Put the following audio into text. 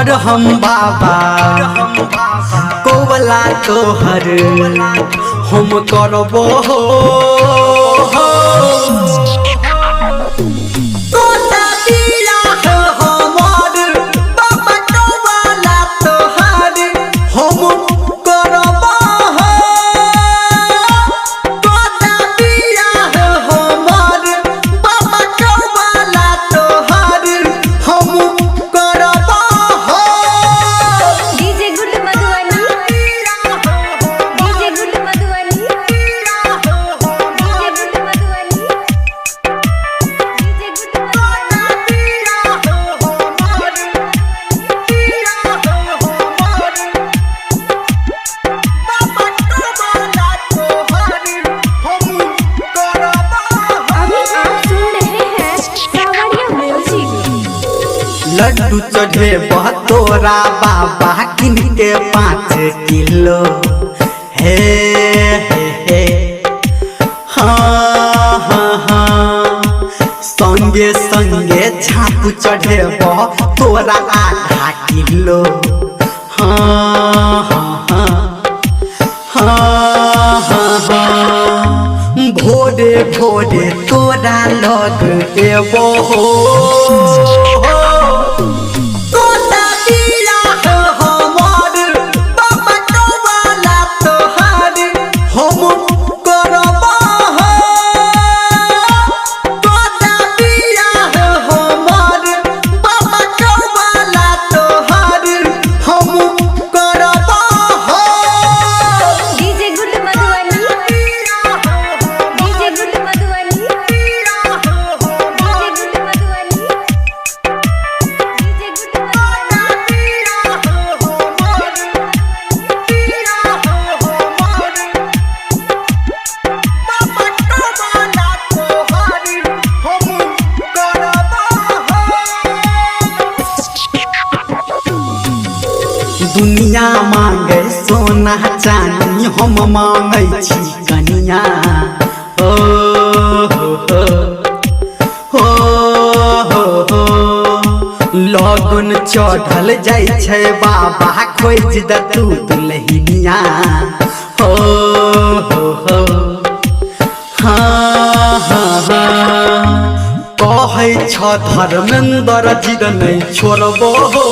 बरहम बाबा कोवला तोहर हम करबो हो। तोता बियाह हमर बाबा कोवला तोहर हम करबो हो। तोता बियाह हमर बाबा कोवला तोहर हम करबो हो। DJ good Madhubani, DJ good Madhubani, DJ good Madhubani, DJ good Madhubani. अभी आप सुन रहे हैं सावरिया म्यूजिक। लड्डू चढ़े तोरा बाबा किन के 5 किलो हे हे हे हाँ हाँ हाँ। संगे संगे छाप चढ़े तोरा आधा किलो हाँ हाँ हाँ हाँ हाँ हाँ। भोरे भोरे तोरा लग एबो हो। तोता बियाह हमर बाबा कोवला तोहर हम करबो हो। तोता बियाह हमर बाबा कोवला तोहर हम करबो हो। DJ good Madhubani, DJ good Madhubani, DJ good Madhubani, DJ good Madhubani. दुनिया मांगे सोना चांदी हम मांगे छी कनिया हो हो हो हो हो। लगन चढ़ल जाइ छै बाबा खोज दे तू दुल्हनिया हो हो हो हाँ हाँ हाँ। कहै छ धर्मेंद्र जी नै छोड़बो हो।